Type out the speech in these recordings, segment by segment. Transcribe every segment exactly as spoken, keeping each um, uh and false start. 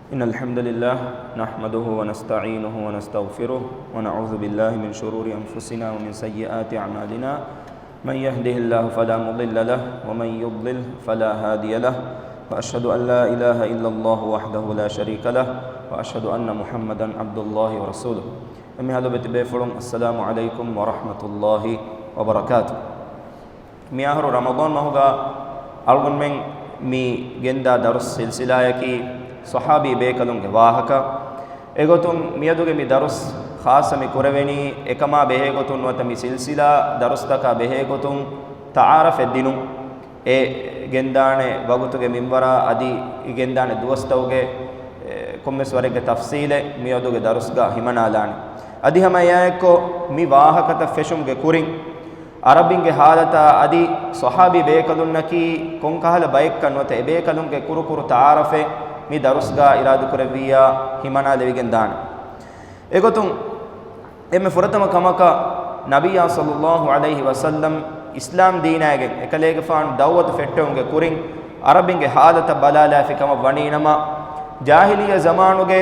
إن الحمد لله نحمده ونستعينه ونستغفره ونعوذ بالله من شرور أنفسنا ومن سيئات أعمالنا. من يهده الله فلا مضل له ومن يضلل فلا هادي له. وأشهد أن لا إله إلا الله وحده لا شريك له وأشهد أن محمدا عبد الله ورسوله. އެންމެހާ ލޮބުވެތި ބޭފުޅުން، السلام عليكم ورحمة الله وبركاته. މިއަހަރު ރަމަޟާން މަހުގަ އަޅުގަނޑުމެން މި ގެންދާ ދަރުސް ސިލްސިލާއަކީ ޞަޙާބީ ބޭކަލުންގެ ވާހަކަ. އެގޮތުން މިއަދުގެ މި ދަރުސް ޚާއްޞަ މި ކުރެވެނީ އެކަމާ ބެހޭގޮތުން ނުވަތަ މި ސިލްސިލާ ދަރުސްތަކާ ބެހޭގޮތުން ތަޢާރަފެއް ދިނުން. އެ ގެންދާނެ ވަގުތުގެ މިންވަރާ އަދި ގެންދާނެ ދުވަސްތަކުގެ، އެ، ކޮންމެސް ވަރެއްގެ ތަފްސީލެއް މިއަދުގެ ދަރުސްގަ ހިމަނާލާނެ. އަދި ހަމަ އެއާއެއްކޮށް މި ވާހަކަތައް ފެށުމުގެ ކުރިން، ޢަރަބިންގެ ޙާލަތާ އަދި ޞަޙާބީ ބޭކަލުންނަކީ ކޮންކަހަލަ ބައެއްކަން ނުވަތަ އެބޭކަލުންގެ ކުރުކުރު ތަޢާރަފެއް މި ދަރުސްގަ އިރާދަކުރެއްވިއްޔާ ހިމަނާލެވިގެން ދާނެ. އެގޮތުން އެންމެ ފުރަތަމަ ކަމަކަށް ނަބިއްޔާ ޞައްލައްލާހު ޢަލައިހި ވަސައްލަމް އިސްލާމް ދީނާގެން އެކަލޭގެފާނު ދަޢުވަތު ފެއްޓެވުމުގެ ކުރިން ޢަރަބިންގެ ޙާލަތަށް ބަލާލާފި ކަމަށް ވަނީނަމަ، ޖާހިލިއްޔަ ޒަމާނުގެ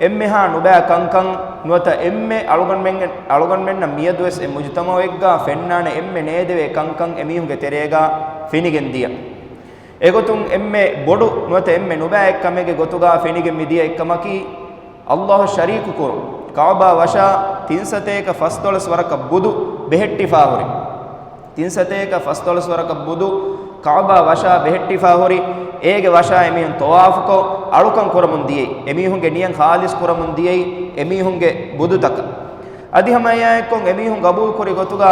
އެންމެހާ ނުބައި ކަންކަން ނުވަތަ އެންމެ އަޅުގަނޑުމެން، އަޅުގަނޑުމެންނަށް މިއަދުވެސް އެ މުޖުތަމަޢެއްގަ ފެންނާނެ އެންމެ ނޭދެވޭ ކަންކަން އެމީހުންގެ ތެރޭގަ ފެނިގެން ދިޔަ. އެގޮތުން އެންމެ ބޮޑު ނުވަތަ އެންމެ ނުބައި ކަމެއްގެ ގޮތުގަ ފެނިގެން މިދިޔަ އެއްކަމަކީ، ﷲ އަށް ޝަރީކު ކުރުން. ކަޢުބާ ވަށާ ތިން ސަތޭކަ ފަސްދޮޅަސް ވަރަކަށް ބުދު ބެހެއްޓިފާ ހުރި. ތިން ސަތޭކަ ފަސްދޮޅަސް ވަރަކަށް ބުދު ކަޢުބާ ވަށާ ބެހެއްޓިފާ ހުރި. އޭގެ ވަށާ އެމީހުން ޠަވާފުކޮށް އަޅުކަން ކުރަމުން ދިޔައީ. އެމީހުންގެ ނިޔަތް ޚާލިޞް ކުރަމުން ދިޔައީ އެމީހުންގެ ބުދުތަކަށް. އަދި ހަމަ އެއާއެއްކޮށް އެމީހުން ގަބޫލު ކުރި ގޮތުގަ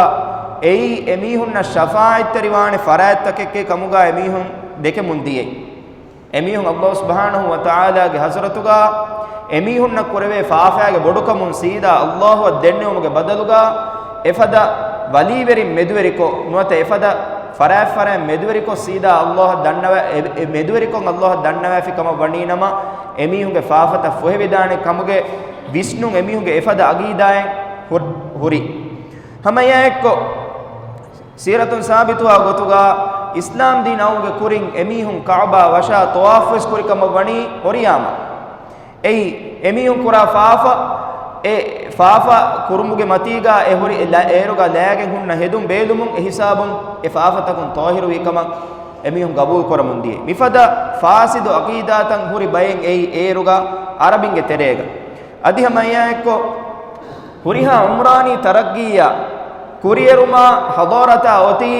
އެއީ އެމީހުންނަށް ޝަފާޢަތްތެރިވާނެ ފަރާތްތަކެއްގެ ކަމުގަ އެމީހުން ދެކެމުން ދިޔައީ. އެމީހުން ﷲ ސުބްޙާނަހޫ ވަތަޢާލާގެ ޙަޟްރަތުގަ އެމީހުންނަށް ކުރެވޭ ފާފައިގެ ބޮޑުކަމުން ސީދާ ﷲ އަށް ދެންނެވުމުގެ ބަދަލުގަ އެފަދަ ވަލީވެރިން މެދުވެރިކޮށް ނުވަތަ އެފަދަ ފަރާތްފަރާތް މެދުވެރިކޮށް ސީދާ ﷲ އަށް ދަންނަވަ-، އެ، އެ މެދުވެރިކޮށް ﷲ އަށް ދަންނަވާފި ކަމަށް ވަނީނަމަ، އެމީހުންގެ ފާފަތައް ފޮހެވިދާނެ ކަމުގެ ވިސްނުން އެމީހުންގެ އެފަދަ އަގީދާއެއް ހު-، ހުރި. ހަމަ އެއާއެއްކޮށް، ސީރަތުން ސާބިތުވާ ގޮތުގަ އިސްލާމް ދީން އައުމުގެ ކުރިން އެމީހުން ކަޢުބާ ވަށާ ޠަވާފުވެސް ކުރި ކަމަށް ވަނީ ހުރިހާމަ. އެއީ، އެމީހުން ކުރާ ފާފަ، އެ ފާފަ ކުރުމުގެ މަތީގަ އެ ހުރި އެ ލަ-، އޭރުގަ ލައިގެން ހުންނަ ހެދުން ބޭލުމުން އެ ހިސާބުން އެ ފާފަތަކުން ޠާހިރުވި ކަމަށް އެމީހުން ގަބޫލު ކުރަމުން ދިޔަ. މިފަދަ ފާސިދު އަގީދާތައް ހުރި ބައެއް އެއީ އޭރުގަ ޢަރަބިންގެ ތެރޭގަ. އަދި ހަމަ އެއާއެއްކޮށް، ހުރިހާ ޢުމްރާނީ ތަރައްގީއާ، ކުރިއެރުމާ ޙަޟާރަތާ އޮތީ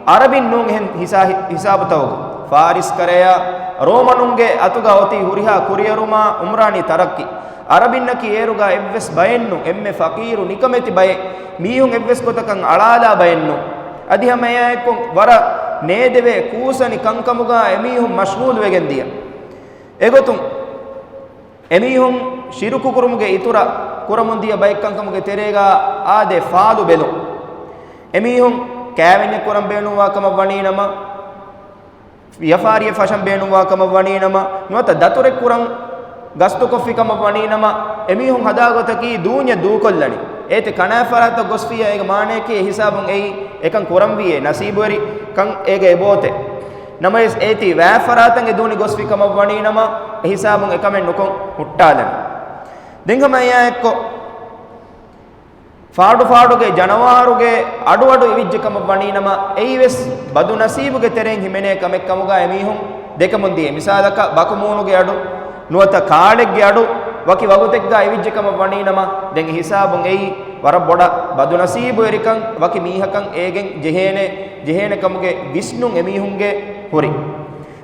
ޢަރަބިން ނޫން އެހެން ހިސާ-، ހިސާބުތަކުގަ. ފާރިސް ކަރަޔާ ރޯމަނުންގެ އަތުގަ އޮތީ ހުރިހާ ކުރިއެރުމާ ޢުމްރާނީ ތަރައްގީ. ޢަރަބިންނަކީ އޭރުގަ އެއްވެސް ބައެއްނު، އެންމެ ފަޤީރު ނިކަމެތި ބައެއް، މީހުން އެއްވެސް ގޮތަކަށް އަޅާލާ ބައެއްނު. އަދި ހަމަ އެއާއެއްކޮށް ވަރަށް ނޭދެވޭ ކޫސަނި ކަންކަމުގަ އެމީހުން މަޝްޣޫލުވެގެން ދިޔަ. އެގޮތުން، އެމީހުން ޝިރުކު ކުރުމުގެ އިތުރަށް ކުރަމުން ދިޔަ ބައެއް ކަންކަމުގެ ތެރޭގަ އާދޭ ފާލު ބެލުން. އެމީހުން ކައިވެންޏެއް ކުރަން ބޭނުންވާ ކަމަށް ވަނީ ނަމަ، ވިޔަފާރިއެއް ފަށަން ބޭނުންވާ ކަމަށް ވަނީ ނަމަ، ނުވަތަ ދަތުރެއް ކުރަން ގަސްތުކޮށްފި ކަމަށް ވަނީ ނަމަ، އެމީހުން ހަދާ ގޮތަކީ ދޫންޏެއް ދޫކޮށްލަނީ. އޭތި ކަނާތް ފަރާތަށް ގޮސްފިއްޔާ އޭގެ މާނަޔަކީ އެ ހިސާބުން އެއީ އެކަން ކުރަންވީއޭ، ނަސީބުވެރިކަން އޭގެ އެބައޮތޭ. ނަމަވެސް އޭތި ވާ ފަރާތަށް އެ ދޫނި ގޮސްފި ކަމަށް ވަނީ ނަމަ، އެ ހިސާބުން އެކަމެއް ނުކޮށް ހުއްޓާލަނީ. ދެން ހަމަ އެއާއެއްކޮށް، ފާޑު ފާޑުގެ ޖަނަވާރުގެ އަޑު އަޑު އިވިއްޖެ ކަމަށް ވަނީ ނަމަ، އެއީވެސް ބަދުނަސީބުގެ ތެރެއިން ހިމެނޭ ކަމެއް ކަމުގަ އެމީހުން ދެކެމުން ދިޔަ. މިސާލަކަށް، ބަކުމޫނުގެ އަޑު، ނުވަތަ ކާޑެއްގެ އަޑު ވަކި ވަގުތެއްގަ އިވިއްޖެ ކަމަށް ވަނީ ނަމަ، ދެން އެ ހިސާބުން އެއީ ވަރަށް ބޮޑަށް ބަދުނަސީބުވެރިކަން، ވަކި މީހަކަށް އޭގެން ޖެހޭނެ، ޖެހޭނެ ކަމުގެ ވިސްނުން އެމީހުންގެ ހުރި.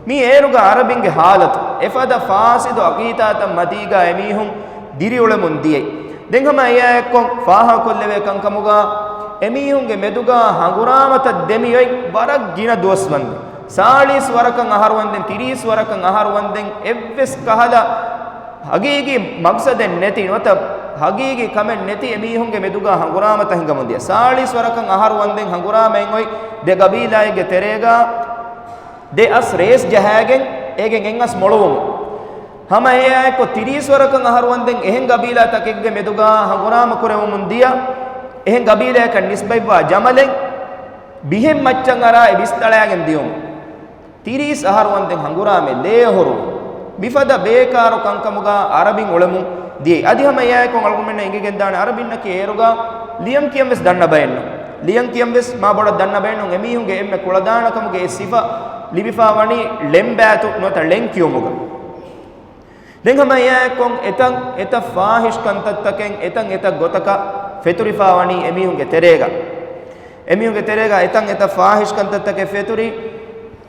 މީ އޭރުގަ އަރަބިންގެ ޙާލަތު، އެފަދަ ފާސިދު އަގީތާތައް މަތީގަ އެމީހުން ދިރިއުޅެމުން ދިޔައީ. ދެން ހަމަ އެއާއެއްކޮށް ފާހަގަކޮށްލެވޭ ކަންކަމުގަ، އެމީހުންގެ މެދުގަ ހަނގުރާމަތައް ދެމިއޮތް ވަރަށް ގިނަ ދުވަސް ވަންދެން. ސާޅީސް ވަރަކަށް އަހަރު ވަންދެން، ތިރީސް ވަރަކަށް އަހަރު ވަންދެން އެއްވެސް ކަހަލަ ހަގީގީ މަގްސަދެއް ނެތި، ނުވަތަ ހަގީގީ ކަމެއް ނެތި އެމީހުންގެ މެދުގަ ހަނގުރާމަތައް ހިނގަމުން ދިޔަ. ސާޅީސް ވަރަކަށް އަހަރު ވަންދެން ހަނގުރާމައިން އޮތް ދެ ގަބީލާއެއްގެ ތެރޭގަ ދެ އަސް ރޭސް ޖަހައިގެން އޭގެން އެއް އަސް މޮޅުވުމުން. ހަމަ އެއާއެކު ތިރީސް ވަރަކަށް އަހަރު ވަންދެން އެހެން ގަބީލާތަކެއްގެ މެދުގަ ހަނގުރާމަ ކުރެވެމުން ދިޔަ، އެހެން ގަބީލާއަކަށް ނިސްބަތްވާ ޖަމަލެއް ބިހެން މައްޗަށް އަރާ އެ ބިސްތަޅައިގެން ދިޔުމުން. ތިރީސް އަހަރު ވަންދެން ހަނގުރާމަ ލޭ އޮހޮރު. މިފަދަ ބޭކާރު ކަންކަމުގަ އަރަބިން އުޅެމުން ދިޔައީ. އަދި ހަމަ އެއާއެކު އަޅުގަނޑުމެންނަށް އެނގިގެންދާނެ އަރަބިންނަކީ އޭރުގަ ލިޔަން ކިޔަން ވެސް ދަންނަ ބައެއްނު. ލިޔަން ކިޔަން ވެސް މާ ބޮޑަށް ދަންނަ ބައެއްނު. އެމީހުންގެ އެންމެ ކުޅަދާނަކަމުގެ އެއް ސިފަ ލިބިފާ ވަނީ ޅެން ބާތު ނުވަތަ ޅެން ކިޔުމުގަ. ދެން ހަމަ އެއާއެކު އެތަން އެތައް ފާހިޝް ކަންތައްތަކެއް، އެތަން އެތައް ގޮތަކަށް ފެތުރިފާ ވަނީ އެމީހުންގެ ތެރޭގަ. އެމީހުންގެ ތެރޭގަ އެތަން އެތައް ފާހިޝް ކަންތައްތަކެއް ފެތުރި،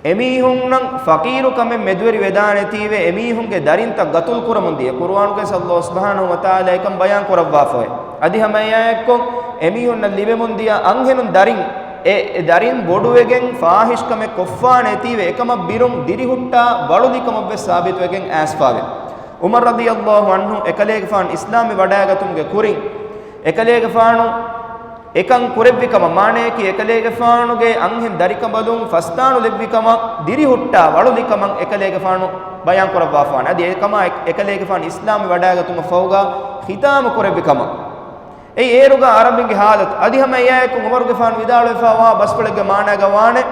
އެމީހުންނަށް ފަޤީރުކަމެއް މެދުވެރި ވެދާނެތީވެ، އެމީހުންގެ ދަރިންތައް ގަތުލު ކުރަމުން ދިޔަ. ޤުރުއާނުގައި ﷲ ސުބްޙާނަހޫ ވަތަޢާލާ އެކަން ބަޔާން ކުރައްވާފައެވެ. އަދި ހަމަ އެއާއެއްކޮށް، އެމީހުންނަށް ލިބެމުން ދިޔަ އަންހެނުން ދަރިން، އެ، އެ ދަރިން ބޮޑުވެގެން ފާހިޝްކަމެއް ކޮށްފާނެތީވެ، އެކަމަށް ބިރުން ދިރިހުއްޓާ ވަޅުލިކަމަށްވެސް ސާބިތުވެގެން އައިސްފާވެ. ޢުމަރު ރަޟިޔަﷲ ޢަންހު އެކަލޭގެފާނު އިސްލާމްވެ ވަޑައިގަތުމުގެ ކުރިން، އެކަލޭގެފާނު އެކަން ކުރެއްވިކަމަށް، މާނަޔަކީ އެކަލޭގެފާނުގެ އަންހެން ދަރިކަނބަލުން ފަސްދާނުލެއްވިކަމަށް، ދިރިހުއްޓާ ވަޅުލިކަމަށް އެކަލޭގެފާނު ބަޔާން ކުރައްވާފާނެ. އަދި އެކަމާ އެ-، އެކަލޭގެފާނު އިސްލާމްވެ ވަޑައިގަތުމަށްފަހުގަ ޚިތާމު ކުރެއްވި ކަމަށް. އެއީ އޭރުގަ އަރަބިންގެ ހާލަތު. އަދި ހަމަ އެއާއެކު ޢުމަރުގެފާނު ވިދާޅުވެފާވާ ބަސްފުޅެއްގެ މާނާގަ ވާނެ،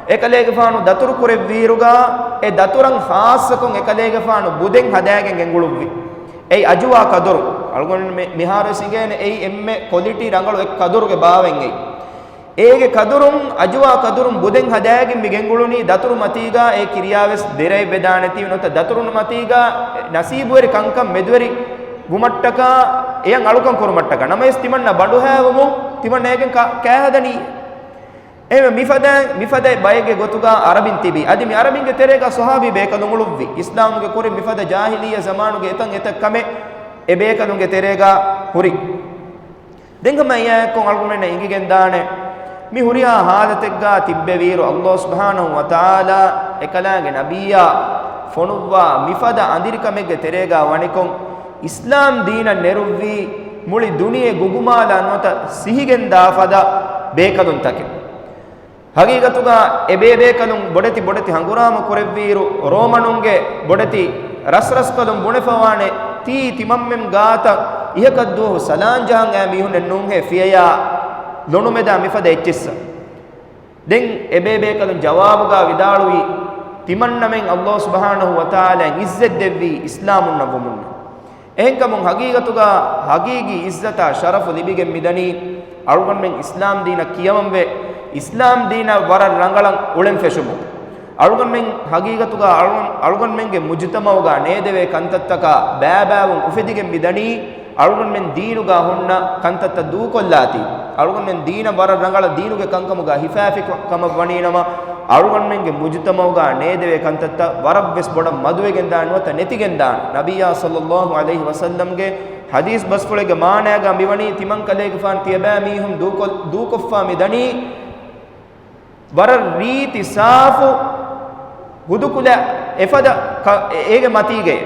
އެކަލޭގެފާނު ދަތުރު ކުރެއްވިއިރުގަ، އެ ދަތުރަށް ޚާއްޞަކޮށް އެކަލޭގެފާނު ބުދެއް ހަދާގެން ގެންގުޅުއްވި. އެއީ އަޖުވާ ކަދުރު. އަޅުގަނޑު މި-، މިހާރުވެސް އިނގޭނެ އެއީ އެންމެ ކޮލިޓީ ރަނގަޅު އެއް ކަދުރުގެ ބާވަތް އެއީ. އޭގެ ކަދުރުން، އަޖުވާ ކަދުރުން ބުދެއް ހަދާގެން މި ގެންގުޅުނީ ދަތުރު މަތީގަ އެ ކިރިޔާވެސް ދެރައެއް ވެދާނެތީ ނުވަތަ ދަތުރުން މަތީގަ ނަސީބުވެރި ކަންކަން މެދުވެރި ވުމަށްޓަކާ، އެޔަށް އަޅުކަން ކުރުމަށްޓަކާ. ނަމަވެސް ތިމަންނަ ބަނޑުހައިވުމުން ތިމަންނަ އޭގެން ކަ-، ކާހަދަނީ. އެހެންވެ މިފަދަ، މިފަދަ ބައެއްގެ ގޮތުގަ އަރަބިން ތިބި. އަދި މި އަރަބިންގެ ތެރޭގަ ޞަޙާބީ ބޭކަލުން އުޅުއްވި. އިސްލާމުގެ ކުރިން މިފަދަ ޖާހިލިއްޔަ ޒަމާނުގެ އެތަން އެތައް ކަމެއް އެ ބޭކަލުންގެ ތެރޭގަ ހުރި. ދެން ހަމަ އެއާއެކު އަޅުގަނޑުމެންނަށް އެނގިގެންދާނެ، މި ހުރިހާ ޙާލަތެއްގަ ތިއްބެވިއިރު، ﷲ ސުބްޙާނަހޫ ވަތަޢާލާ އެކަލާނގެ ނަބިއްޔާ ފޮނުއްވާ މިފަދަ އަނދިރިކަމެއްގެ ތެރޭގަ ވަނިކޮށް، އިސްލާމް ދީނަށް ނެރުއްވީ މުޅި ދުނިޔެ ގުގުމާލާ ނުވަތަ ސިހިގެންދާ ފަދަ ބޭކަލުންތަކެއް. ހަގީގަތުގަ އެބޭބޭކަލުން ބޮޑެތި ބޮޑެތި ހަނގުރާމަ ކުރެއްވިއިރު، ރޯމަނުންގެ ބޮޑެތި ރަސްރަސްކަލުން ބުނެފަވާނެ، ތީ ތިމަންމެން ގާތަށް އިހަކަށްދުވަހު ސަލާން ޖަހަން އައި މީހުންނެއް ނޫންހޭ ފިޔަޔާ ލޮނުމެދާ މިފަދަ އެއްޗިއްސަށް. ދެން އެބޭބޭކަލުން ޖަވާބުގަ ވިދާޅުވީ، ތިމަންނަމެން ﷲ ސުބްޙާނަހޫ ވަތަޢާލާ އިއްޒަތް ދެއްވީ އިސްލާމުންނަށް ވުމުން. އެހެންކަމުން ހަގީގަތުގަ ހަގީގީ އިއްޒަތާ ޝަރަފު ލިބިގެން މިދަނީ، އަޅުގަނޑުމެން އިސްލާމް ދީނަށް ކިޔަމަންވެ، އިސްލާމް ދީނަށް ވަރަށް ރަނގަޅަށް އުޅެން ފެށުމުން. އަޅުގަނޑުމެން ހަގީގަތުގަ އަޅު-، އަޅުގަނޑުމެންގެ މުޖުތަމައުގަ ނޭދެވޭ ކަންތައްތަކާ ބައިބައިވުން އުފެދިގެން މިދަނީ، އަޅުގަނޑުމެން ދީނުގަ ހުންނަ ކަންތައްތައް ދޫކޮށްލާތީ. އަޅުގަނޑުމެން ދީނަށް ވަރަށް ރަނގަޅަށް ދީނުގެ ކަންކަމުގަ ހިފާފި ކަމަށް ވަނީނަމަ، އަޅުގަނޑުމެންގެ މުޖުތަމައުގަ ނޭދެވޭ ކަންތައްތައް ވަރަށްވެސް ބޮޑަށް މަދުވެގެންދާނެ ނުވަތަ ނެތިގެންދާނެ. ނަބިއްޔާ ޞައްލައްލާހު ޢަލައިހި ވަސައްލަމްގެ ޙަދީޘް ބަސްފުޅެއްގެ މާނައިގަ މިވަނީ، ތިމަން ކަލޭގެފާނު ތިޔަބައިމީހުން ދޫކޮށް-، ދޫކޮށްފާ މިދަނީ، ވަރަށް ރީތި ސާފު ހުދުކުލަ އެފަދަ ކަ-، އޭގެ މަތީގައި،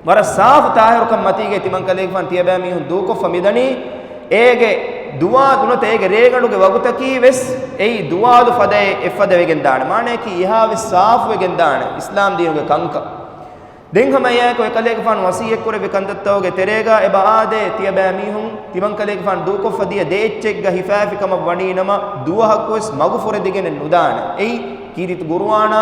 ވަރަށް ސާފު ތާހިރުކަން މަތީގައި ތިމަން ކަލޭގެފާނު ތިޔަބައިމީހުން ދޫކޮށްފަ މިދަނީ، އޭގެ ދުވާލު ނުވަތަ އޭގެ ރޭގަނޑުގެ ވަގުތަކީ ވެސް އެއީ ދުވާލު ފަދައެއް އެއްފަދަ ވެގެން ދާނެ. މާނަޔަކީ އެހާވެސް ސާފު ވެގެން ދާނެ އިސްލާމް ދީނުގެ ކަންކަން. ދެން ހަމަ އެއާއެކު އެކަލޭގެފާނު ވަޞިއްޔަތްކުރެއްވި ކަންތައްތަކުގެ ތެރޭގަ އެބަ އާދޭ، ތިޔަބައިމީހުން ތިމަން ކަލޭގެފާނު ދޫކޮށްފަ ދިޔަ ދެ އެއްޗެއްގަ ހިފާފި ކަމަށް ވަނީނަމަ، ދުވަހަކުވެސް މަގު ފުރެދިގެނެއް ނުދާނެ. އެއީ ކީރިތި ޤުރުއާނާ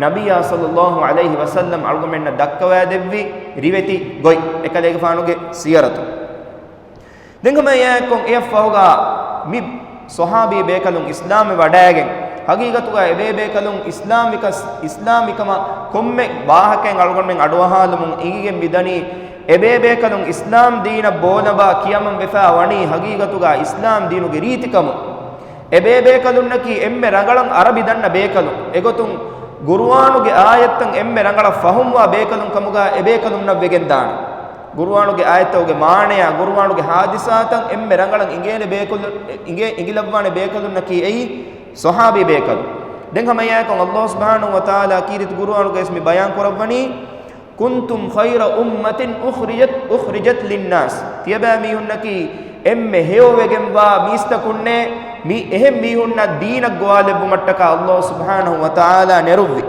ނަބިއްޔާ ޞައްލައްލާހު ޢަލައިހި ވަސައްލަމް އަޅުގަނޑުމެންނަށް ދައްކަވައިދެއްވި ރިވެތި ގޮތް، އެކަލޭގެފާނުގެ ސިޔަރަތު. ދެން ހަމަ އެއާއެކު އެއަށްފަހުގަ މި ޞަޙާބީ ބޭކަލުން އިސްލާމްވެ ވަޑައިގެން، ހަގީގަތުގަ އެބޭބޭކަލުން އިސްލާމްވިކަސް، އިސްލާމްވިކަމަށް ކޮންމެ ވާހަކައެއް އަޅުގަނޑުމެން އަޑުއަހާލުމުން އެނގިގެން މިދަނީ، އެބޭބޭކަލުން އިސްލާމް ދީނަށް ބޯލަބާ ކިޔަމަން ވެފާ ވަނީ ހަގީގަތުގަ އިސްލާމް ދީނުގެ ރީތިކަމުން. އެބޭބޭކަލުންނަކީ އެންމެ ރަނގަޅަށް އަރަބި ދަންނަ ބޭކަލުން. އެގޮތުން ޤުރުއާނުގެ އާޔަތްތައް އެންމެ ރަނގަޅަށް ފަހުމްވާ ބޭކަލުން ކަމުގަ އެބޭކަލުންނަށް ވެގެންދާނެ. ޤުރުއާނުގެ އާޔަތްތަކުގެ މާނަޔާ، ޤުރުއާނުގެ ޙާދިސާތައް އެންމެ ރަނގަޅަށް އިނގޭނެ ބޭކަލުން، އިނގޭ، އިނގިލައްވާނެ ބޭކަލުންނަކީ އެއީ ޞަޙާބީ ބޭކަލުން. ދެން ހަމަ އެއާއެކު ﷲ ސުބްޙާނަހޫ ވަތަޢާލާ ކީރިތި ޤުރުއާނުގައި ވެސް މި ބަޔާން ކުރައްވަނީ، كنتم خير أمة أخرجت، أخرجت للناس. ތިޔަބައިމީހުންނަކީ އެންމެ ހެޔޮވެގެންވާ މީސްތަކުންނޭ، މި އެހެން މީހުންނަށް ދީނަށް ގޮވާލެއްވުމަށްޓަކާ ﷲ ސުބްޙާނަހޫ ވަތަޢާލާ ނެރުއްވި.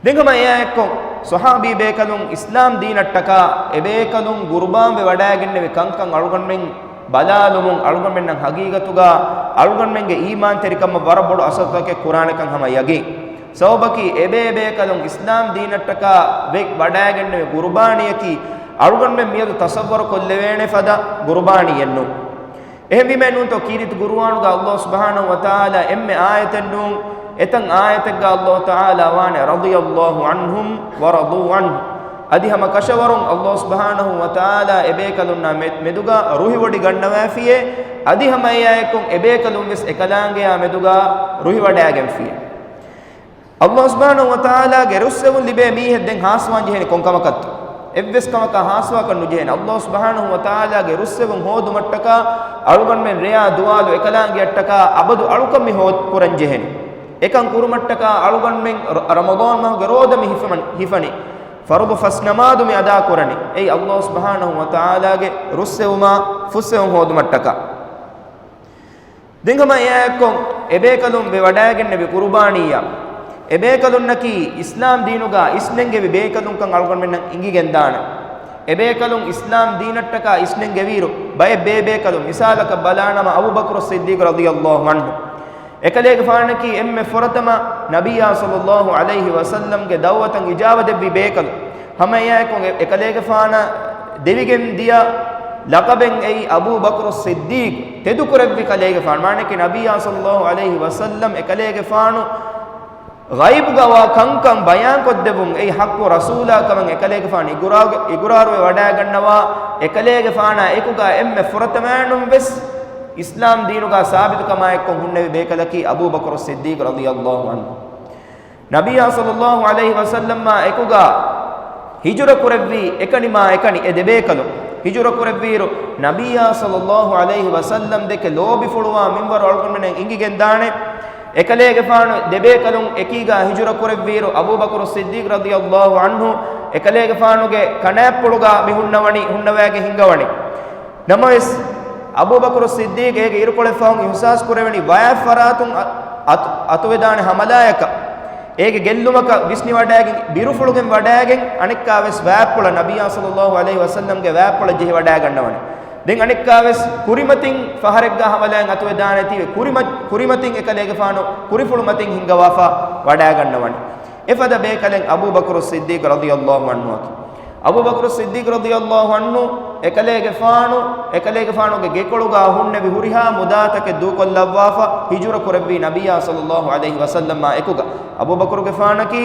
ދެން ހަމަ އެއާއެއްކޮށް، ޞަޙާބީ ބޭކަލުން އިސްލާމް ދީނަށްޓަކާ އެބޭކަލުން ޤުރުބާންވެ ވަޑައިގެންނެވި ކަންކަން އަޅުގަނޑުމެން ބަލާލުމުން، އަޅުގަނޑުމެންނަށް ހަގީގަތުގަ އަޅުގަނޑުމެންގެ އީމާންތެރިކަމަށް ވަރަށް ބޮޑު އަސަރުތަކެއް ކުރާނެކަން ހަމަ ޔަގީން. ސަބަބަކީ އެބޭބޭކަލުން އިސްލާމް ދީނަށްޓަކާ ވެ ވަޑައިގެންނެވި ގުރުބާނީއަކީ އަޅުގަނޑުމެން މިއަދު ތަޞައްވަރު ކޮށްލެވޭނެ ފަދަ ގުރުބާނީއެއްނޫން. އެހެންވީމަ ނޫންތޯ ކީރިތި ގުރުއާނުގަ ﷲ ސުބްޙާނަހޫ ވަތަޢާލާ އެންމެ އާޔަތެއްނޫން، އެތައް އާޔަތެއްގަ ﷲ ތަޢާލާ ވާނެ رضي الله عنهم ورضوا عنه. އަދި ހަމަ ކަށަވަރުން ﷲ ސުބްޙާނަހޫ ވަތަޢާލާ އެބޭކަލުންނާ މެ-، މެދުގަ ރުހިވޮޑިގަންނަވައިފިޔޭ، އަދި ހަމަ އެއާއެކު އެބޭކަލުން ވެސް އެކަލާނގެޔާ މެދުގަ ރުހިވަޑައިގެންފިޔޭ. ﷲ ސުބްޙާނަހޫ ވަތަޢާލާގެ ރުއްސެވުން ލިބޭ މީހެއް ދެން ހާސްވާން ޖެހޭނެ ކޮން ކަމަކަށްތޯ؟ އެއްވެސް ކަމަކާ ހާސްވާކަށް ނުޖެހޭނެ. ﷲ ސުބްޙާނަހޫ ވަތަޢާލާގެ ރުއްސެވުން ހޯދުމަށްޓަކާ އަޅުގަނޑުމެން ރެޔާ ދުވާލު އެކަލާނގެއަށްޓަކާ އަބަދު އަޅުކަން މި ހޯ-، ކުރަން ޖެހޭނެ. އެކަން ކުރުމަށްޓަކާ އަޅުގަނޑުމެން ރަ-، ރަމަޟާން މަހުގެ ރޯދަ މި ހިފަމަން-، ހިފަނީ. ފަރުޟު ފަސް ނަމާދު މި އަދާ ކުރަނީ. އެއީ ﷲ ސުބްޙާނަހޫ ވަތަޢާލާގެ ރުއްސެވުމާ ފުއްސެވުން ހޯދުމަށްޓަކާ. ދެން ހަމަ އެއާއެއްކޮށް އެބޭކަލުން ވެ ވަޑައިގެންނެވި ޤުރުބާނީއަށް އެބޭކަލުންނަކީ އިސްލާމް ދީނުގަ އިސްނެންގެވި ބޭކަލުންކަން އަޅުގަނޑުމެންނަށް އިނގިގެންދާނެ. އެބޭކަލުން އިސްލާމް ދީނަށްޓަކާ އިސްނެންގެވިއިރު ބައެއް ބޭބޭކަލުން މިސާލަކަށް ބަލާނަމަ އަބޫބަކުރު ޞިއްދީޤު ރަޟިޔަﷲ ޢަންހު. އެކަލޭގެފާނަކީ އެންމެ ފުރަތަމަ ނަބިއްޔާ ޞައްލަﷲ ޢަލައިހި ވަސައްލަމްގެ ދަޢުވަތަށް އިޖާބަ ދެއްވި ބޭކަލު. ހަމަ އެއާއެކު އެކަލޭގެފާނަށް ދެވިގެން ދިޔަ ލަޤަބެއް އެއީ އަބޫބަކުރު ޞިއްދީޤު، ތެދުކުރެއްވި ކަލޭގެފާނު. މާނައަކީ ނަބިއްޔާ ޞައްލަﷲ ޢަލައިހި ވަސައްލަމް އެކަލޭގެފާނު ޣައިބުގަ ވާ ކަންކަން ބަޔާންކޮށްދެއްވުން އެއީ ޙައްޤު ރަސޫލާ ކަމަށް އެކަލޭގެފާނު އިޤުރާގެ-، އިޤުރާރުވެ ވަޑައިގަންނަވާ، އެކަލޭގެފާނާ އެކުގަ އެންމެ ފުރަތަމައިނުން ވެސް އިސްލާމް ދީނުގަ ސާބިތުކަމާއެއްކޮށް ހުންނެވި ބޭކަލަކީ އަބޫބަކުރު ޞިއްދީޤު ރަޟިޔަﷲ ޢަންހު. ނަބިއްޔާ ޞައްލަﷲ ޢަލައިހި ވަސައްލަމާ އެކުގަ ހިޖުރަ ކުރެއްވީ އެކަނިމާ އެކަނި އެ ދެބޭކަލުން. ހިޖުރަ ކުރެއްވިއިރު ނަބިއްޔާ ޞައްލަﷲ ޢަލައިހި ވަސައްލަމް ދެކެ ލޯބިފުޅުވާ މިންވަރު އަޅުގަނޑުމެން އިނގިގެންދާނެ. އެކަލޭގެފާނު ދެބޭކަލުން އެކީގަ ހިޖުރަ ކުރެއްވިއިރު އަބޫބަކުރު ޞިއްދީޤު ރަޟިޔަﷲ ޢަންހު އެކަލޭގެފާނުގެ ކަނާތްޕުޅުގަ މި ހުންނަވަނީ، ހުންނަވައިގެން ހިންގަވަނީ. ނަމަވެސް، އަބޫބަކުރު ޞިއްދީޤު އޭގެ އިރުކޮޅެއް ފަހުން އިޙްސާސް ކުރެވެނީ ވަޔާ ފަރާތުން އަ-، އަތު-، އަތުވެދާނެ ހަމަލާޔަކަށް. އޭގެ ގެއްލުމަކަށް ވިސްނިވަޑައިގެން، ބިރުފުޅުގެން ވަޑައިގެން އަނެއްކާވެސް ވާތްޕުޅަށް ނަބިއްޔާ ޞައްލަﷲ ޢަލައިހި ވަސައްލަމްގެ ވާތްޕުޅަށް ޖެހިވަޑައިގަންނަވަނީ. ދެން އަނެއްކާވެސް ކުރިމަތިން ފަހަރެއްގަ ހަމަލާއިން އަތުވެދާނެތީވެ، ކުރިމަ-، ކުރިމަތިން އެކަލޭގެފާނު ކުރިފުޅުމަތިން ހިންގަވާފަ ވަޑައިގަންނަވަނީ. އެފަދަ ބޭކަލެއް އަބޫބަކުރު ޞިއްދީޤު ރަޟިޔަﷲ ޢަންހުއަކީ. އަބޫބަކުރު ޞިއްދީޤު ރަޟިޔަﷲ ޢަންހު އެކަލޭގެފާނު، އެކަލޭގެފާނުގެ ގެކޮޅުގަ ހުންނެވި ހުރިހާ މުދާތަކެއް ދޫކޮށްލައްވާފަ ހިޖުރަ ކުރެއްވީ ނަބިއްޔާ ޞައްލަﷲ ޢަލައިހި ވަސައްލަމާ އެކުގަ. އަބޫބަކުރުގެފާނަކީ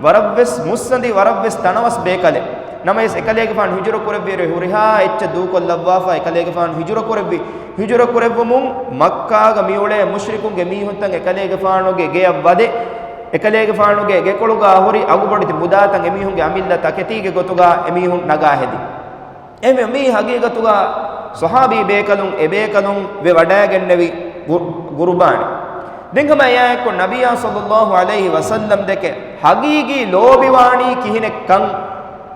ވަރަށްވެސް މުއްސަނދި، ވަރަށްވެސް ތަނަވަސް ބޭކަލެއް. ނަމަވެސް އެކަލޭގެފާނު ހިޖުރަ ކުރެއްވިއިރު ހުރިހާ އެއްޗެއް ދޫކޮށްލައްވާފަ އެކަލޭގެފާނު ހިޖުރަ ކުރެއްވި. ހިޖުރަ ކުރެއްވުމުން މައްކާގަ މިއުޅޭ މުޝްރިކުންގެ މީހުންތައް އެކަލޭގެފާނުގެ ގެޔަށް ވަދެ، އެކަލޭގެފާނުގެ ގެކޮޅުގަ ހުރި އަގުބޮޑެތި މުދާތައް އެމީހުންގެ އަމިއްލަ ތަކެތީގެ ގޮތުގަ އެމީހުން ނަގާ ހެދި. އެހެންވެ، މީ ހަގީގަތުގަ ޞަޙާބީ ބޭކަލުން އެބޭކަލުން ވެ ވަޑައިގެންނެވި ގު-، ގުރުބާނެއް. ދެން ހަމަ އެއާއެކު ނަބިއްޔާ ޞައްލަﷲ ޢަލައިހި ވަސައްލަމް ދެކެ ހަގީގީ ލޯބިވާނީ ކިހިނެއްކަން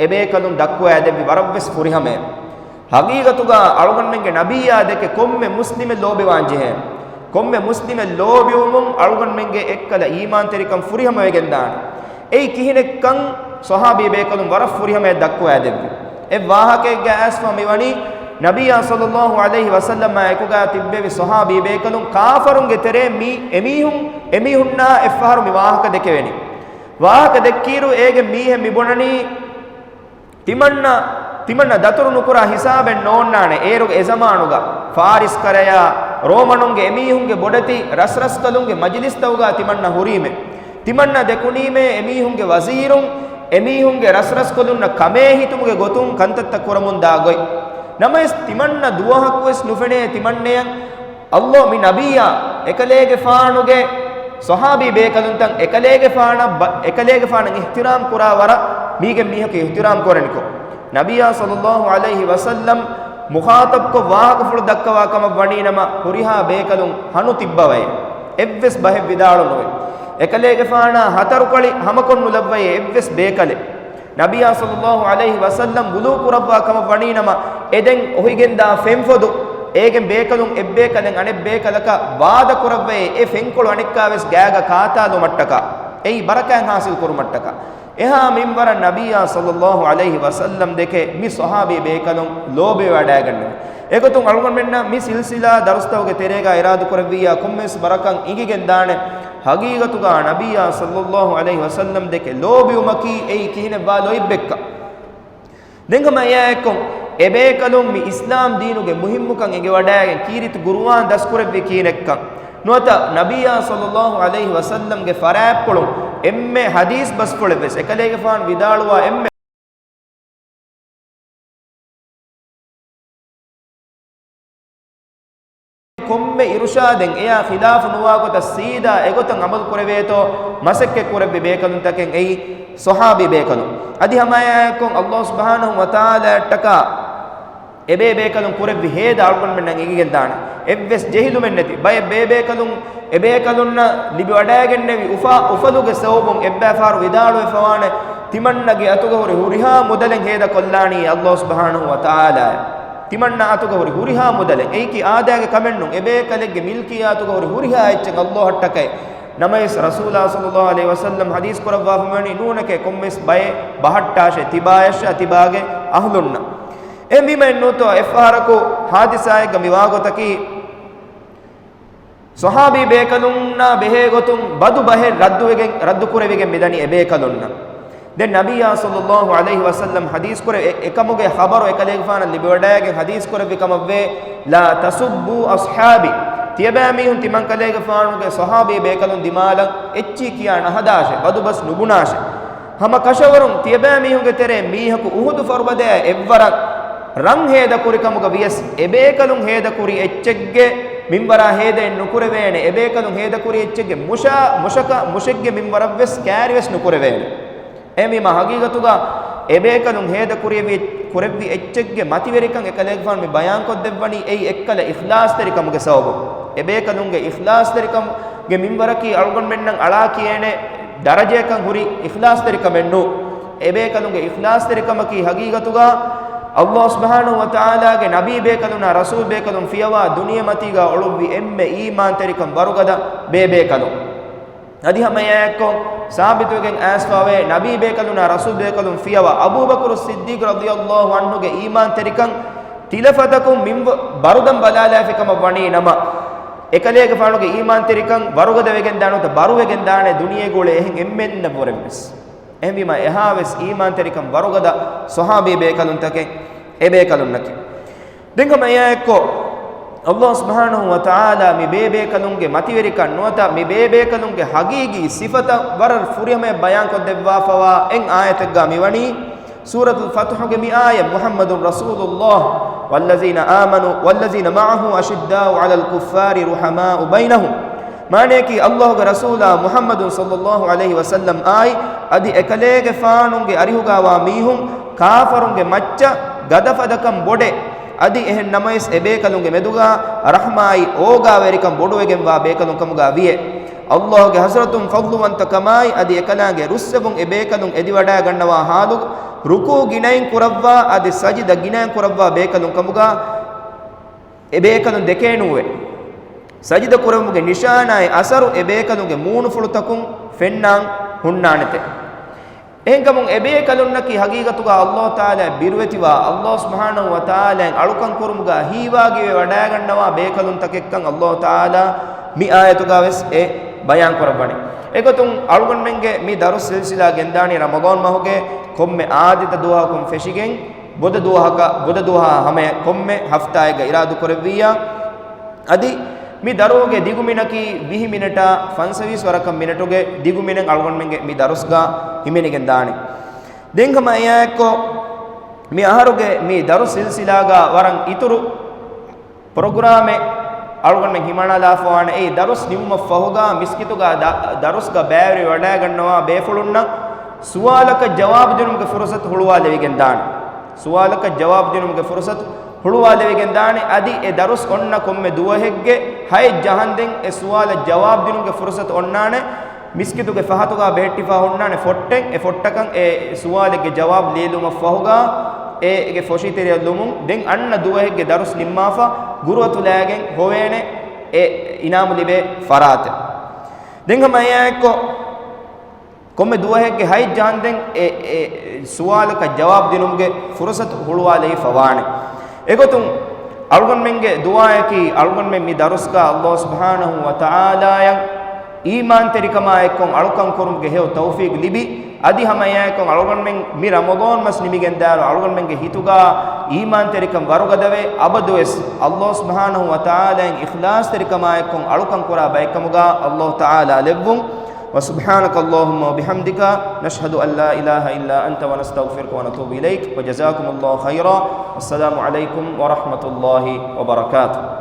އެބޭކަލުން ދައްކުވައިދެއްވި ވަރަށްވެސް ފުރިހަމައެއް. ހަގީގަތުގަ އަޅުގަނޑުމެންގެ ނަބިއްޔާ ދެކެ ކޮންމެ މުސްލިމެއް ލޯބިވާން ޖެހޭ. ކޮންމެ މުސްލިމެއް ލޯބިވުމުން އަޅުގަނޑުމެންގެ އެއްކަލަ އީމާންތެރިކަން ފުރިހަމަވެގެންދާނެ. އެއީ ކިހިނެއްކަން ޞަޙާބީ ބޭކަލުން ވަރަށް ފުރިހަމައަށް ދައްކުވައިދެއްވި. އެއް ވާހަކައެއްގަ އައިސްފަ މިވަނީ، ނަބިއްޔާ ޞައްލަﷲ ޢަލައިހި ވަސައްލަމާ އެކުގަ ތިއްބެވި ޞަޙާބީ ބޭކަލުން ކާފަރުންގެ ތެރޭ މީ އެމީހުން، އެމީހުންނާ އެއްފަހަރު މި ވާހަކަ ދެކެވެނީ. ވާހަކަ ދެއްކިއިރު އޭގެ މީހެއް މި ބުނަނީ، ތިމަންނަ، ތިމަންނަ ދަތުރު ނުކުރާ ހިސާބެއް ނޯންނާނެ. އޭރުގެ އެ ޒަމާނުގަ ފާރިސް ކަރަޔާ ރޯމަނުންގެ އެމީހުންގެ ބޮޑެތި ރަސްރަސްކަލުންގެ މަޖިލިސްތަކުގަ ތިމަންނަ ހުރީމޭ. ތިމަންނަ ދެކުނީމޭ އެމީހުންގެ ވަޒީރުން އެމީހުންގެ ރަސްރަސްކަލުންނަށް ކަމޭ ހިތުމުގެ ގޮތުން ކަންތައްތައް ކުރަމުން ދާ ގޮތް. ނަމަވެސް ތިމަންނަ ދުވަހަކުވެސް ނުފެނޭ ތިމަންނަޔަށް ﷲ މި ނަބިއްޔާ އެކަލޭގެފާނުގެ ޞަޙާބީ ބޭކަލުންތައް އެކަލޭގެފާނަށް ބަ-، އެކަލޭގެފާނަށް އިޙްތިރާމް ކުރާ ވަރަށް މީގެ މީހަކު އިޙްތިރާމް ކުރަނިކޮށް، ނަބިއްޔާ ޞައްލަﷲ ޢަލައިހި ވަސައްލަމް މުޚާޠަބްކޮށް ވާހަކަފުޅު ދައްކަވާ ކަމަށް ވަނީނަމަ، ހުރިހާ ބޭކަލުން ހަނު ތިއްބަވައޭ. އެއްވެސް ބަހެއް ވިދާޅުނުވޭ. އެކަލޭގެފާނާ ހަތަރުކަޅި ހަމަކޮށްނުލައްވައޭ އެއްވެސް ބޭކަލެއް. ނަބިއްޔާ ޞައްލަﷲ ޢަލައިހި ވަސައްލަމް ވުޟޫ ކުރައްވާ ކަމަށް ވަނީނަމަ، އެދެން އޮހިގެންދާ ފެންފޮދު، އޭގެން ބޭކަލުން އެއްބޭކަލެއް އަނެއްބޭކަލަކަށް ވާދަ ކުރައްވައޭ، އެ ފެންކޮޅު އަނެއްކާވެސް ގާގަ ކާތާލުމަށްޓަކާ، އެއީ ބަރަކާތް ޙާޞިލް ކުރުމަށްޓަކާ. އެހާ މިންވަރަށް ނަބިއްޔާ ޞައްލަﷲ ޢަލައިހި ވަސައްލަމް ދެކެ މި ޞަޙާބީ ބޭކަލުން ލޯބިވެވަޑައިގަންނަވަ. އެގޮތުން އަޅުގަނޑުމެންނަށް މި ސިލްސިލާ ދަރުސްތަކުގެ ތެރޭގަ އިރާދަކުރެއްވިއްޔާ ކޮންމެވެސް ބަރަކަށް އިނގިގެންދާނެ. ހަގީގަތުގަ ނަބިއްޔާ ޞައްލައްލާހު ޢަލައިހި ވަސައްލަމް ދެކެ ލޯބިވުމަކީ އެއީ ކިހިނެއްވާ ލޯތްބެއްކަން. ދެން ހަމަ އެއާއެއްކޮށް، އެބޭކަލުން މި އިސްލާމް ދީނުގެ މުހިއްމުކަން އެނގިވަޑައިގެން ކީރިތި ޤުރުއާން ދަސްކުރެއްވީ ކިހިނެއްކަން. ނުވަތަ ނަބިއްޔާ ޞައްލައްލާހު ޢަލައިހި ވަސައްލަމްގެ ފަރާތްޕުޅުން އެންމެ ޙަދީޘް ބަސްފުޅެއްވެސް އެކަލޭގެފާނު ވިދާޅުވާ އެންމެ ކޮންމެ އިރުޝާދެއް އެޔާ ޚިލާފު ނުވާ ގޮތަށް ސީދާ އެގޮތަށް ޢަމަލު ކުރެވޭތޯ މަސައްކަތް ކުރެއްވި ބޭކަލުންތަކެއް އެއީ ޞަޙާބީ ބޭކަލުން. އަދި ހަމައެއާއެކު ﷲ ސުބްޙާނަހު ވަތަޢާލާއަށްޓަކާ އެބޭބޭކަލުން ކުރެއްވި ހޭދަ އަޅުގަނޑުމެންނަށް އެނގިގެންދާނެ. އެއްވެސް ޖެހިލުމެއްނެތި ބައެއް ބޭބޭކަލުން އެބޭކަލުންނަށް ލިބިވަޑައިގެންނެވި އުފާ އުފަލުގެ ސަބަބުން އެއްބައިފަހަރު ވިދާޅުވެފަވާނެ، ތިމަންނަގެ އަތުގަ ހުރި ހުރިހާ މުދަލެއް ހޭދަކޮށްލާނީ ﷲ ސުބްޙާނަހު ވަތަޢާލާއަށް. ތިމަންނަ އަތުގަ ހުރި ހުރިހާ މުދަލެއް، އެއީކީ އާދައިގެ ކަމެއްނޫން، އެބޭކަލެއްގެ މިލްކިއްޔާތުގަ ހުރި ހުރިހާ އެއްޗެއް ﷲއަށްޓަކައި. ނަމަވެސް ރަސޫލާ ޞައްލައްލާހު ޢަލައިހި ވަސައްލަމް ޙަދީޘް ކުރައްވާފައިވަނީ ނޫނެކޭ ކޮންމެސް ބައެއް ބަހައްޓާށޭ ތިބާޔަށާ ތިބާގެ އަހްލުންނަށް. އެހެންވީމަ އެއްނޫންތޯ އެއްފަހަރަކު ޙާދިސާއެއްގަ މިވާގޮތަކީ، ޞަޙާބީ ބޭކަލުންނާ ބެހޭގޮތުން ބަދު ބަހެއް ރައްދުވެގެން، ރައްދުކުރެވިގެން މިދަނީ އެބޭކަލުންނަށް. ދެން ނަބިއްޔާ ޞައްލައްލާހު ޢަލައިހި ވަސައްލަމް ޙަދީޘް ކުރެ، އެ، އެކަމުގެ ޚަބަރު އެކަލޭގެފާނަށް ލިބިވަޑައިގެން ޙަދީޘް ކުރެއްވި ކަމަށްވޭ، "لا تسبوا أصحابي." ތިޔަބައިމީހުން ތިމަންކަލޭގެފާނުގެ ޞަޙާބީ ބޭކަލުން ދިމާލަށް އެއްޗިހި ކިޔާ ނަހަދާށޭ، ބަދުބަސް ނުބުނާށޭ. ހަމަ ކަށަވަރުން ތިޔަބައިމީހުންގެ ތެރޭ މީހަކު އުޙުދު ފަރުބަދަޔާ އެއްވަރަށް ރަން ހޭދަކުރިކަމުގަ ވިޔަސް، އެބޭކަލުން ހޭދަކުރި އެއްޗެއްގެ މިންވަރާ ހޭދައެއް ނުކުރެވޭނެ، އެބޭކަލުން ހޭދަކުރި އެއްޗެއްގެ މުށާ، މުށަކަށް، މުށެއްގެ މިންވަރަށްވެސް ކައިރިވެސް ނުކުރެވޭނެ. އެހެންވީމަ ހަގީގަތުގަ އެބޭކަލުން ހޭދަ ކުރެވި، ކުރެއްވި އެއްޗެއްގެ މަތިވެރިކަން އެކަލޭގެފާނު މި ބަޔާންކޮށްދެއްވަނީ އެއީ އެއްކަލަ އިޚްލާޞްތެރިކަމުގެ ސަބަބުން. އެބޭކަލުންގެ އިޚްލާޞްތެރިކަމުގެ މިންވަރަކީ އަޅުގަނޑުމެންނަށް އަޅާ ކިޔޭނެ ދަރަޖަޔަކަށް ހުރި އިޚްލާޞްތެރިކަމެއް ނޫން. އެބޭކަލުންގެ އިޚްލާޞްތެރިކަމަކީ ހަގީގަތުގަ ﷲ ސުބްޙާނަހު ވަތަޢާލާގެ ނަބީ ބޭކަލުންނާ ރަސޫލް ބޭކަލުން ފިޔަވާ ދުނިޔެމަތީގަ އުޅުއްވި އެންމެ އީމާންތެރިކަން ވަރުގަދަ ބޭބޭކަލުން. އަދި ހަމައެއާއެއްކޮށް ސާބިތުވެގެން އައިސްފަވޭ، ނަބީ ބޭކަލުންނާ ރަސޫލް ބޭކަލުން ފިޔަވާ އަބޫބަކުރު ޞިއްދީޤް ރަޟިޔަﷲ ޢަންހުގެ އީމާންތެރިކަން ތިލަފަތަކުން މިން ވަ-، ވަރުދަން ބަލާލާފި ކަމަށް ވަނީ ނަމަ، އެކަލޭގެފާނުގެ އީމާންތެރިކަން ވަރުގަދަވެގެންދާނެ، ނުވަތަ ބަރުވެގެންދާނެ ދުނިޔޭގަ އުޅޭ އެހެން އެންމެންނަށްވުރެންވެސް. އެހެންވީމަ އެހާވެސް އީމާންތެރިކަން ވަރުގަދަ ޞަޙާބީ ބޭކަލުންތަކެއް އެބޭކަލުންނަކީ. ދެން ހަމަ އެއާއެއްކޮށް، ﷲ ސުބްޙާނަހު ވަތަޢާލާ މި ބޭބޭކަލުންގެ މަތިވެރިކަން ނުވަތަ މި ބޭބޭކަލުންގެ ހަގީގީ ސިފަތައް ވަރަށް ފުރިހަމަޔަށް ބަޔާންކޮށްދެއްވާފަވާ އެއް އާޔަތެއްގަ މިވަނީ، ސޫރަތުލް ފަތުޙުގެ މި އާޔަތް، محمد رسول الله والذين آمنوا والذين معه أشداء على الكفار رحماء بينهم. މާނަޔަކީ، ﷲގެ ރަސޫލާ މުޙައްމަދު ޞައްލައްލާހު ޢަލައިހި ވަސައްލަމް އާއި، އަދި އެކަލޭގެފާނުގެ އަރިހުގަވާ މީހުން ކާފަރުންގެ މައްޗަށް ގަދަފަދަކަން ބޮޑޭ. އަދި އެހެން ނަމަވެސް، އެބޭކަލުންގެ މެދުގަ ރަޙްމާއި އޯގާވެރިކަން ބޮޑުވެގެންވާ ބޭކަލުން ކަމުގަ ވިޔޭ. ﷲގެ ޙަޟްރަތުން ފަޟްލުވަންތަކަމާއި، އަދި އެކަލާނގެ ރުއްސެވުން އެބޭކަލުން އެދިވަޑައިގަންނަވާ ޙާލު، ރުކޫޢު ގިނައިން ކުރައްވާ، އަދި ސަޖިދަ ގިނައިން ކުރައްވާ ބޭކަލުން ކަމުގަ އެބޭކަލުން ދެކޭނުވޭ. ސަޖިދަ ކުރެވުމުގެ ނިޝާނާއި އަސަރު އެބޭކަލުންގެ މޫނުފުޅުތަކުން ފެންނާން ހުންނާނެތެ. އެހެންކަމުން އެބޭކަލުންނަކީ ހަގީގަތުގަ ﷲ ތަޢާލާ ބިރުވެތިވާ، ﷲ ސުބްޙާނަހު ވަތަޢާލާއިން އަޅުކަން ކުރުމުގަ ހީވާގިވެ ވަޑައިގަންނަވާ ބޭކަލުންތަކެއްކަން ﷲ ތަޢާލާ މި އާޔަތުގަ ވެސް އެ ބަޔާން ކުރައްވަނީ. އެގޮތުން އަޅުގަނޑުމެންގެ މި ދަރުސް ސިލްސިލާ ގެންދާނީ ރަމަޟާން މަހުގެ ކޮންމެ އާދިތަ ދުވަހަކުން ފެށިގެން، ބުދަ ދުވަހަކަށް، ބުދަ ދުވަހާ ހަމަޔަށް ކޮންމެ ހަފްތާއެއްގަ އިރާދުކުރެއްވިއްޔާ، އަދި މި ދަރުސްގެ ދިގު މިނަކީ ވިހި މިނެޓާ ފަންސަވީސް ވަރަކަށް މިނެޓުގެ ދިގު މިނެއް އަޅުގަނޑުމެންގެ މި ދަރުސްގަ ހިމެނިގެން ދާނެ. ދެން ހަމަ އެއާއެއްކޮށް، މި އަހަރުގެ މި ދަރުސް ސިލްސިލާގަ ވަރަށް އިތުރު ޕްރޮގްރާމެއް އަޅުގަނޑުމެން ހިމަނާލާފަވާނެ. އެއީ ދަރުސް ނިމުމަށްފަހުގަ މިސްކިތުގަ ދަ-، ދަރުސްގަ ބައިވެރިވެވަޑައިގަންނަވާ ބޭފުޅުންނަށް ސުވާލަކަށް ޖަވާބު ދިނުމުގެ ފުރުސަތު ހުޅުވާލެވިގެން ދާނެ. ސުވާލަކަށް ޖަވާބު ދިނުމުގެ ފުރުސަތު ހުޅުވާލެވިގެން ދާނެ. އަދި އެ ދަރުސް އޮންނަ ކޮންމެ ދުވަހެއްގެ ހައެއް ޖަހަންދެން އެ ސުވާލަށް ޖަވާބު ދިނުމުގެ ފުރުސަތު އޮންނާނެ. މިސްކިތުގެ ފަހަތުގަ ބެހެއްޓިފަ ހުންނާނެ ފޮށްޓެއް. އެ ފޮށްޓަކަށް އެ ސުވާލެއްގެ ޖަވާބު ލިޔެލުމަށްފަހުގަ އޭގެ ފޮށިތެރެއަށް ލުމުން. ދެން އަންނަ ދުވަހެއްގެ ދަރުސް ނިންމާފަ ގުރުއަތުލާގެން ހޮވޭނެ އެ އިނާމު ލިބޭ ފަރާތެއް. ދެން ހަމަ އެއާއެއްކޮށް، ކޮންމެ ދުވަހެއްގެ ހައެއް ޖަހަންދެން އެ، އެ ސުވާލަކަށް ޖަވާބު ދިނުމުގެ ފުރުސަތު ހުޅުވާލެވިފަވާނެ. އެގޮތުން އަޅުގަނޑުމެންގެ ދުޢާއަކީ، އަޅުގަނޑުމެން މި ދަރުސްގަ ﷲ ސުބްޙާނަހޫ ވަތަޢާލާއަށް އީމާންތެރިކަމާ އެއްކޮށް އަޅުކަން ކުރުމުގެ ހެޔޮ ތައުފީގު ލިބި، އަދި ހަމަ އެއާއެކު އަޅުގަނޑުމެން މި ރަމަޟާން މަސް ނިމިގެންދާއިރު އަޅުގަނޑުމެންގެ ހިތުގަ އީމާންތެރިކަން ވަރުގަދަވެ، އަބަދުވެސް ﷲ ސުބްޙާނަހޫ ވަތަޢާލާއިން އިޚްލާޞްތެރިކަމާ އެއްކޮށް އަޅުކަން ކުރާ ބައެއްކަމުގަ ﷲ ތަޢާލާ ލެއްވުން. وسبحانك اللهم وبحمدك، نشهد أن لا إله إلا أنت، ونستغفرك ونتوب إليك، وجزاكم الله خيرا، والسلام عليكم ورحمة الله وبركاته.